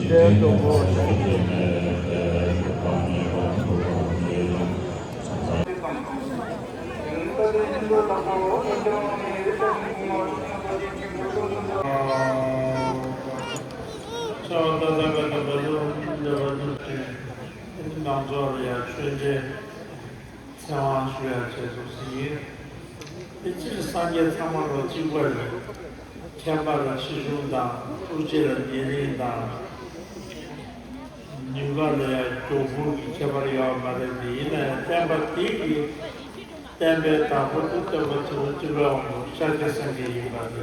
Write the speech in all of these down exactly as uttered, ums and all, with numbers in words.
ཆར་པ་ཏག་ཏག་ག་ཏག་པ་ལུང་འདྲ་བ་འདུག་ཅིང་། ཨེ་ནི་མང་ཚོགས་ལ་ཡང་མཆོད་མཇལ་ཚེ་དབང་ཞུ་ཡག་བྱས་སོང་ཟེར་གྱི་ཡོད། དེ་སྤྱིར་སངས་རྒྱས་ཚང་མ་ལོ་གཅིག་པ་རེད། མཁན་པ་ལ་ཆེ་ཆུང་དང་ཐུགས་རྗེ་ལ་ཉེ་རིང་དང་། ནུས་པ་ལ་ཡང་མགྱོགས་བུལ་གྱི་ཁྱད་པར་ཡོད་མ་རེད་དེ། ཡིན་ན་ཡང་བསྟན་པ་དེ་གི་བསྟན་པའི་བདག་པོ་དེ་སྟོན་པ་ཐུབ་པ་སྤྱི་བོའི་དབང་པོ་ཤཱཀྱ་སེང་གེ་ཡིན་པ་རེད།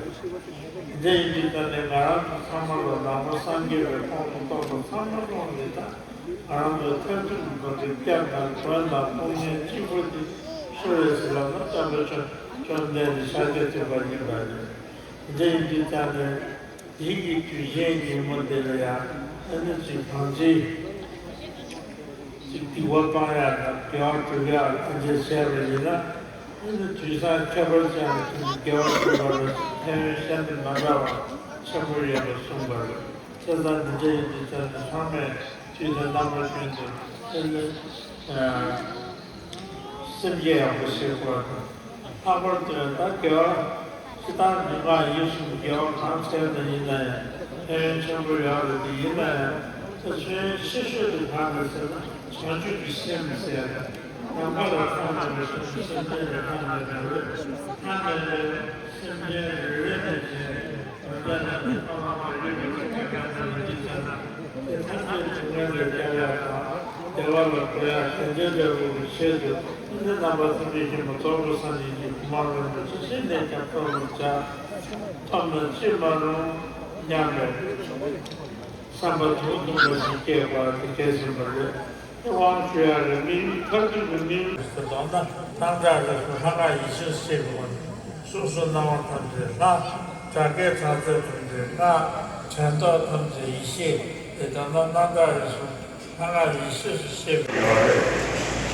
དེ་འདྲ་ཡིན་དུས་ད་ནི་ང་རང་ཚོ་ཚང་མ་ལ་ནང་པ་སངས་རྒྱས་པའི་ཁོངས་སུ་གཏོགས་པ་ཚང་མ་ལོག་ནས་ད་ང་རང་ཚོ་ཐབས་ཚུལ་གྱི་བར་དུ་སྐྱབས་དང་མགོན་དང་དཔུང་གཉེན་གཅིག་པུ་དེ་སུ་རེད་ཟེར་ལབ་ན་སྟོན་པ་བཅོམ་བཅོམ་ལྡན་འདས་ཤཱཀྱ་ཐུབ་པ་ཡིན་པ་རེད། དེ་འདྲ་ཡིན་དུས་ད་ནི་དེང་གི་དུས་ཆེན་ཉིན་མོ་འདི་ལ་ཡང་ཨ་ནི་ཅིག་གང་ཅི། ཅིག་སྡིག་པ་སྤང་ཡག་དང་དགེ་བ་སྒྲུབ་ཡག་དེ་འདྲ་བྱས་པ་ཡིན་ན། ཨ་ནི་དུས་སང་ཁྱད་པར་ཅན་གྱི་དགེ་བ་སྒྲུབ་པ་ལ་ཕན་ཡོན་ཤིན་ཏུ་མ་འདྲ་བ་ཆེན་པོ་ཡོད་པ་གསུངས་པ་རེད། བྱས་ཙང་འདི་འདྲ་ཡིན་དུས་ད་ནི་ཚང་མས་དུས་དང་རྣམ་པ་ཀུན་ཏུ་ཨ་ནི། སེམས་བསྐྱེད་ཡག་པོ་བྱེད་དགོས་པ་དང་། ལྷག་པར་དུ་ད་དགེ་བ་སྤྱིར་བཏང་ཉིན་གང་ཡིད་གསུམ་དགེ་བ་གང་བྱས་པ་ཡིན་ན་ཡང་ཕན་ཡོན་ཆེན་པོ་ཡོད་རེད་དེ། ཡིན་ན་ཡང་ད་ཕན་ཡོན་ཆེ་ཤོས་དེ་གང་རེད་ཟེར་ན་བྱང་ཆུབ་ཀྱི་སེམས་ཟེར་ཡ་རེད། ནམ་མཁའ་ལ་མཐའ་མེད་པའི་སེམས་དེ་སེམས་ཅན་ལ་མཐའ་མེད་པའི་རེད། མཐའ་མེད་པའི་སེམས་ཅན་རེ་རེ་ནས་བྱས། དེ་ཐམས་ཅད་སྡུག་བསྔལ་ལས་སྐྱོབ་ཡག་དང་བདེ་བ་ལ་འགོད་ཡག་དེ་འདྲའི་འབྲས་བུ་གི་ཆེད་དུ་ཨ་ནི་རྣམ་པ་ཐམས་ཅད་མཁྱེན་པ་རྫོགས་པའི་སངས་རྒྱས་ཀྱི་གོ་འཕང་རིན་པོ་ཆེ་ཅི་ནས་ཀྱང་ཐོབ་པར་བྱ། ཐོབ་ན་ཅི་མ་རུང་སྙམ་པའི་བསམ་པ་དུང་དུང་བ་ཞིག་སྐྱེས་པ་དེ་གལ་ཆེན་པོ་རེད། དབང་ཞུ་ཡག་གི་དམིགས་ཡུལ་མཐར་ཐུག་གི་དམིགས་ཡུལ་དུ་བཏང་ན། སྣང་གྲགས་རིག་གསུམ་ལྷ་སྔགས་ཡེ་ཤེས་སུ་ཤེས་པའི་སྒོ་ནས། གཟུགས་སོགས་སྣང་བ་ཐམས་ཅད་ལྷ། སྒྲ་སྐད་གྲགས་ཚད་ཐམས་ཅད་སྔགས། དྲན་རྟོག་ཐམས་ཅད་ཡེ་ཤེས། དེ་ལྟར་ན་སྣང་གྲགས་རིག་གསུམ་ལྷ་སྔགས་ཡེ་ཤེས་སུ་ཤེས་པའི་སྒོ་ནས།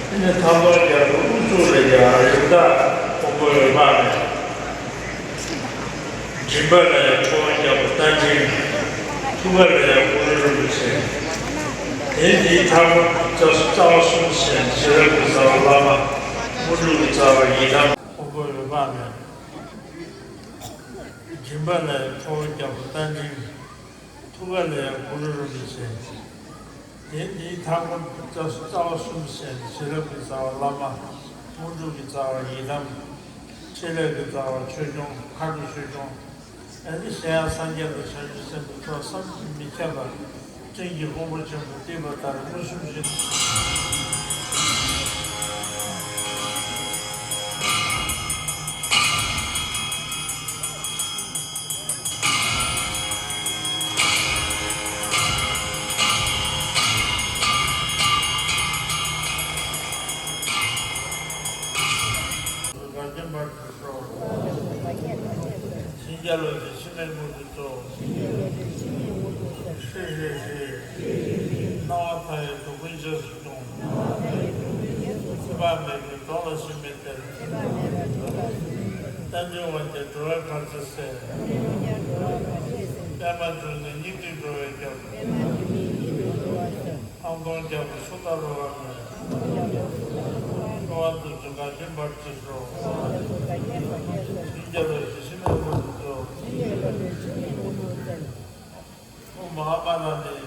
དེ་ནས་ཐང་སྟོང་རྒྱལ་པོ་དབུ་གཙུག་ལ་ཡང་རིམ་བདག་ཕུང་པོའི་འོད་དཔག་མེད། མགྲིན་པ་ལ་ཡང་ཁྲོ་བོ་རྒྱལ་པོ་རྟ་མགྲིན། ཐུགས་ཀ་ལ་ཡང་གུ་རུ་རིན་པོ་ཆེ། དེ་འདིའི་མཐའ་སྐོར་རྩ་རྩ་བ་གསུམ་ཞེས་ཤེས་རབ་ཀྱི་རྩ་བ་བླ་མ། དངོས་གྲུབ་ཀྱི་རྩ་བ་ཡི་དམ། ཕུང་པོའི་འོད་དཔག་མེད། མགྲིན་པ་ལ་ཡང་ཁྲོ་བོ་རྒྱལ་པོ་རྟ་མགྲིན། ཐུགས་ཀ་ལ་ཡང་གུ་རུ་རིན་པོ་ཆེ། དེ་འདིའི་མཐའ་སྐོར་རྩ་རྩ་བ་གསུམ་ཞེས་ཤེས་རབ་ཀྱི་རྩ་བ་བླ་མ། དངོས་གྲུབ་ཀྱི་རྩ་བ་ཡི་དམ། ཕྲིན་ལས་ཀྱི་རྩ་བ་ཆོས་སྐྱོང་མཁའ་འགྲོ་ཆོས་སྐྱོང་། ཨ་ནི་གཞན་ཡང་སངས་རྒྱས་དང་བྱང་ཆུབ་སེམས་དཔའི་ཚོགས་བསམ་གྱིས་མི་ཁྱབ་པ། སྤྲིན་གྱི་ཕུང་པོ་ཆེན་པོ་གཏིབས་པ་ལྟར་མངོན་སུམ་བཞིན། བདག་གིས་འབར་དུ་གསོལ། ཕྱིན་རྒྱ་ལོ་ཞེས་མཆི་མས་ངུ་དུ་གསོལ། ཧྲཱིཿ་ཧྲཱིཿ་ཧྲཱིཿ། སྣང་བ་མཐའ་ཡས་སྡུག་ཀུན་རྗེས་སུ་སྐྱོང་། ཚེ་དཔག་མེད་ཀྱི་གདོང་ལ་ཞུམ་པའི་གཏེར། བསྟན་འཛིན་དབང་རྒྱལ་འགྲོ་བའི་བར་ཆད་སེལ། པདྨ་འབྱུང་གནས་སྙིགས་དུས་འགྲོ་བའི་སྐྱབས། ཐང་སྟོང་རྒྱལ་པོ་སུ་དང་འགྲོ་བ་མེད། འགྲོ་བ་འདི་ཚོ་བདག་གིས་འབར་ཅིང་སྲོག་ཕྱིན་རྒྱ་ལོ་ཞེས་མཆི་མས་ངུ་དུ་གསོལ། ཨོཾ་མ་ཧཱ་མ་ཎི་ནི།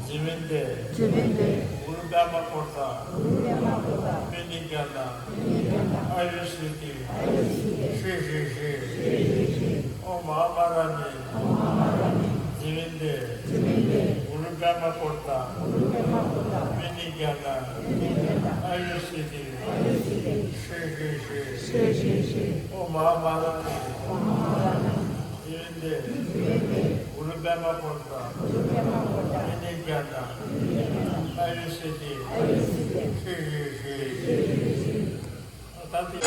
རྫི་བིན་དེ། གུ་རུ་པདྨ་ཀོ་ཏ། སྨན་ནི་ཛྙཱ་ན། ཨཱ་ཡུ་སིདྡྷི། ཧྲཱིཿ་ཧྲཱིཿ་ཧྲཱིཿ། ཨོཾ་མ་ཧཱ་མ་ཎི་ནི། རྫི་བིན་དེ། གུ་རུ་པདྨ་ཀོ་ཏ། སྨན་ནི་ཛྙཱ་ན། ཨཱ་ཡུ་སིདྡྷི། ཧྲཱིཿ་ཧྲཱིཿ་ཧྲཱིཿ། ཨོཾ་མ་ཧཱ་མ་ཎི་ནི། རྫི་བིན་དེ། གུ་རུ་པདྨ་ཀོ་ཏ། སྨན་ནི་ཛྙཱ་ན། ཨཱ་ཡུ་སིདྡྷི། ཧྲཱིཿ་ཧྲཱིཿ་ཧྲཱིཿ། ད་དེ།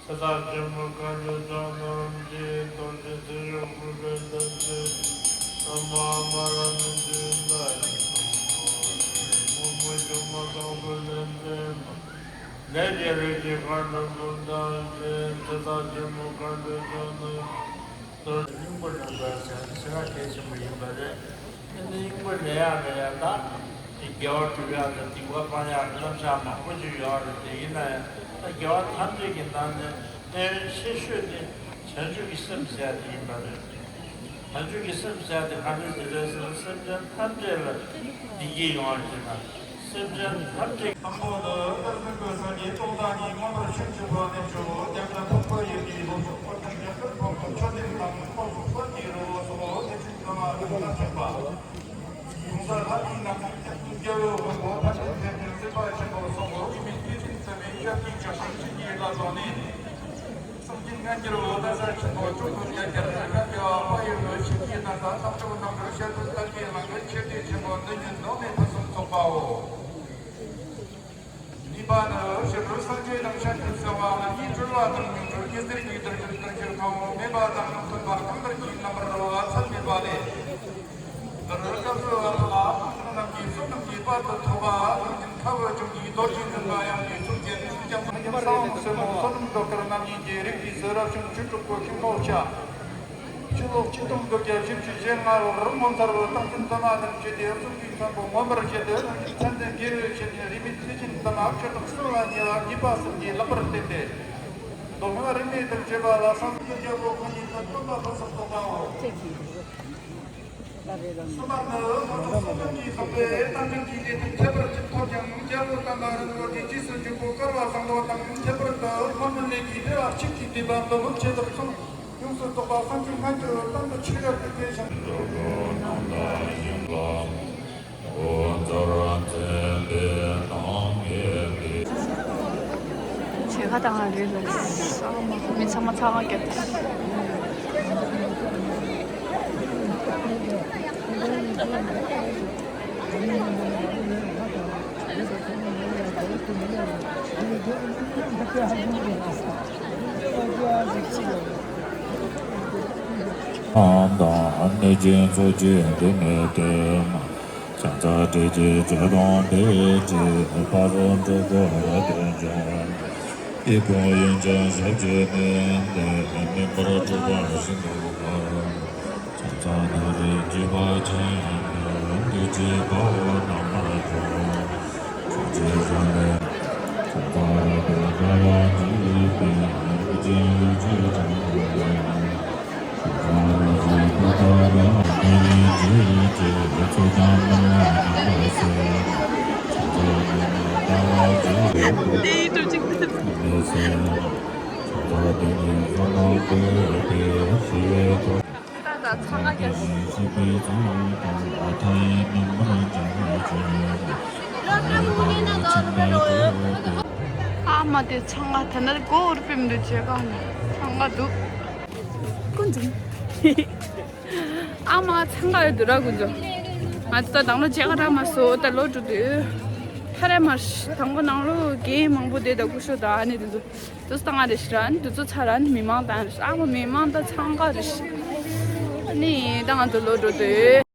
ཚེ་བདག་ཆེན་པོ་མཁའ་འགྲོ་ལྕམ་རྣམས་ཀྱིས། རྡོ་རྗེ་ཚེ་ཡི་དབུས་པའི་ལྷ་ཚོགས། ཨོཾ་མ་ཧཱ་མ་ཎི་ནི་ཟེར་ཏེ། དབུལ་པོ་གཞུང་མ་དྭགས་པོ་ལས་འདས་པ། ལས་ཀྱི་རིགས་ཀྱི་མཁའ་འགྲོ་ཀུན་བདག་ཅེས། ཚེ་བདག་ཆེན་པོ་མཁའ་འགྲོ་ལྕམ་རྣམས། གཏོར་སྙིང་པོ་ལེན་དགོས་ཟེར་ན་ཞེ་དྲག་གལ་ཆེན་པོ་ཡིན་པ་རེད། དེ་ནི་སྙིང་པོ་ལེན་ཡག་ལེན་ཡག་ད་དེ་དགེ་བ་སྒྲུབ་ཡག་དང་སྡིག་པ་སྤང་ཡག་གི་རྣམ་གཞག་མང་པོ་ཞིག་ཡོད་རེད། དེ་ཡིན་ན་ཡང་ད་དགེ་བ་ཐམས་ཅད་ཀྱི་ནང་ནས་གནད་ཆེ་ཤོས་དེ་བྱང་ཆུབ་ཀྱི་སེམས་ཟེར་ཡག་དེ་ཡིན་པ་རེད། བྱང་ཆུབ་ཀྱི་སེམས་ཟེར་ཡག་དེ་ག་འདྲ་ཞིག་རེད་ཟེར་ན། སེམས་ཅན་ཐམས་ཅད་ལ་བདེ་སྐྱིད་ཡོང་བ་ཞིག་དང་། སེམས་ཅན་ཐམས་ཅད། དང་པོ་ནི་ཏིལ་སྨན་གྱི་སངས་རྒྱས་སྟོང་དང་ཉིད་མངོན་པར་ཤེས་བྱེད་པ་ནས་ཞུ། རྒྱ་གར་འཕགས་པ་ཡི་གེའི་སློབ་ཕྲུག་པོ་ཏི་རྒྱ་གར་འཕགས་པ་མཆོད་རྟེན་དང་འཁོར་ལོ་བརྒྱ་ཡི་རི་བོ་སོགས་སྡེ་ཚན་ཚང་མ་ལ་ཆགས་པ། གོང་ས་ལྷ་མིའི་ནང་གི་རྒྱལ་བའི་དབང་པོ་ཕ་ཆེན་ཐེག་ཆེན་སྲིད་པ་ཆེན་པོ་སོགས་རིས་མེད་བརྒྱུད་འཛིན་ཟབ་མོའི་ཞབས་ཀྱིས་བཅགས་ཤིང་བྱིན་གྱིས་བརླབས་ཏེ་ནི། སངས་རྒྱས་སྔ་འགྱུར་བོད་ཟླ་ས་ཆེན་པོ་བཅུ་དགུ་བརྒྱད་བརྒྱར་རི་ཁ་རྒྱལ་བ་དཔའ་ཡི་རོལ་ཕྱིན་གྱི་གནས་ས་ཐབས་མཆོག་རྣམ་གྲོལ་ཞལ་དུ་སྟར་གྱི་ལང་ཀའི་ཆོས་སྡེ་ཆེན་པོ་འདི་ཉིད་འཛམ་གླིང་ཕུན་སུམ་ཚོགས་པའོ། གཉིས་པ་ནི་ཕྱི་རོལ་སངས་རྒྱས་དང་ཤཱཀྱ་ཟེར་བ་ལ་ཡིད་གྲོལ་བ་དང་མྱོང་གྲོལ་ཉི་ཟེར་གྱི་དར་གྱི་དར་གྱི་ཁམས་མེད་པ་དང་མཐུན་པ་གང་ལྟར་གྱི་རྣམ་པར་རོལ་བ་ཚད་མེད་པ་ལས། འདིར་སྐབས་སུ་བབ་པ་ལ་རྣམས་ཀྱི་བསོད་ནམས་ཀྱི་དཔལ་དུ་ཐོབ་པ་རང་བཞིན་ཁ་བའི་ལྗོངས་ཀྱི་རྡོ་རྗེ་འཛིན་པ་ཡང་ནི་ཤུགས་ཅན་ཀུན་ཀྱང་མ་ཡིན་ས་འོག་སེར་མོ་བསོད་ནམས་རྡོ་དཀར་རྣམ་གཉིས་ཀྱི་རིགས་ཀྱི་སྲས་རབ་བྱུང་བཅུ་དྲུག་པོ་ཤིང་ལོ་ལྕགས། ཕྱི་ལོ་ཆིག་སྟོང་དགུ་བརྒྱ་བཞི་བཅུ་ཞེ་ལྔ་ལོར་ངོ་མཚར་བའི་རྟགས་ཅན་དུ་མ་དང་བཅས་ཏེ་གསུང་གི་མཚན་པོ་མངོན་པར་བཞེས་ཏེ་རང་གི་མཚན་ལྡན་དགེ་བའི་བཤེས་གཉེན་རིས་མེད་ཚུལ་ཁྲིམས་དུ་མ་ཆོས་གྲོགས་གསུམ་ལ་ཉེ་བ་གཉིས་པ་གསུམ་གྱིས་ལེགས་པར་བསྟེན་ཏེ། མདོ་སྔགས་རིས་མེད་དུ་བརྗོད་པ་ལ་སངས་རྒྱས་རྒྱལ་པོ་ཁོ་ཉིད་ཀྱི་སྟོན་པ་ཕུན་སུམ་ཚོགས་པའོ། གསུམ་པ་ནི་ལྷོ་ཕྱོགས་སོ་བདུན་གྱི་བཟང་པོའི་རྟ་མགྲིན་གྱི་ལས་དོན་ཁྱད་པར་ཅན་ཐོབ་ཀྱང་རྒྱལ་པོ་དམ་པ་རིན་པོ་ཆེ་རྗེས་སུ་འཇུག་པོ་བསྐལ་བ་བཟང་པོ་དང་ཁྱད་པར་དུ་ལྷ་མི་ལས་ཀྱི་བདེ་བ་གཅིག་གིས་བསྡུས་པ་འདོད་ལུགས་ཆེ་ལ་གསུངས། ཡོངས་སུ་རྫོགས་པ་སངས་རྒྱས་སྔ་འགྱུར་གཏན་དུ་ཆོས་ཡོད་པའི་དེ་བཞིན། བྱེད་ཁ་དང་རེད་ལ་མི་ཚང་མ་ཚང་མ་བརྒྱབ། ཨང་དང་གནོད་སྦྱིན་ཚོགས་ཀྱིས་འདི་ནས་བསྟོད། ཕྱག་འཚལ་ཏྲཊ་ཅེས་བརྗོད་དང་འདི་ཡི་ཚེ། དཔལ་རོལ་གྲོལ་གྱི་རབ་ཏུ་འབྱུང་བའི། སྐྱེས་བུ་ཡོན་ཏན་ཞབས་ཀྱིས་མནན་ཏེ། མི་འབོར་དྲུག་པ་བཞིན་དུ་བར། ཕྱག་འཚལ་ཏུ་རེ་བགྱིས་པ་ཅན། འདི་ཕྱིའི་དཔའ་བོ་རྣམ་པར་གྱུར། ཕྱོགས་བཅུའི་ཞིང་ལས་ཕྱག་འཚལ་རབ་ཏུ་དགའ་བ་ཇི་སྲིད་པའི། ཕྱོགས་བཅུའི་ཡུལ་གྱི་གྲངས་མེད་པའི། ཕྱག་འཚལ་རབ་ཏུ་བསྟོད་པ་ལ། འདི་ཡི་རྗེས་སུ་ཡི། ཚོགས་དང་སྨོན་ལམ་ཡང་དག་གསོལ། ཕྱག་འཚལ་ནས་ནི་ལྟ་བ་ཇི་སྲིད་པའི། ལྟ་བ་ཇི་སྲིད་པའི། ཕྱག་འཚལ་དེ་ཉིད་བསོད་ནམས་བསྐལ་ཏེ་ཞི་བའི་ཚོགས། ད་ད་འཚང་ཁ་རྒྱག་ཨ་མ་དེ་འཚང་ཁ་ད་ན་གོ་རུ་པིམ་དུ་བྱེད་ག་ནི་འཚང་ཁ་འདུག་ཀུན་འཛིན། ཨ་མ་འཚང་ཁ་ཡོད་དུ་ར་ཀུན་འཛིན། ང་ཚོ་ད་དང་ལོ་བྱེད་ག་ར་མ་སོ་ད་ལོ་དྲུག་དུས་ཐ་རེ་མར་དང་པོ་ནང་ལོ་རྒན་མང་པོ་དེ་ད་ཀུ་ཤོ་ད་ཨ་ནི་དེ་ཚོ། དུ་སྟངས་རེ་ཞིག་ར་ནི་དུ་ཚོ་ཚ་ར་ནི་མི་མང་དང་རེ་ཞིག་ཨ་མ་མི་མང་དང་འཚང་ཁ་རེ་ཞིག་ནི་ད་ང་ཚོ་ལོ་འགྲོ་དུས།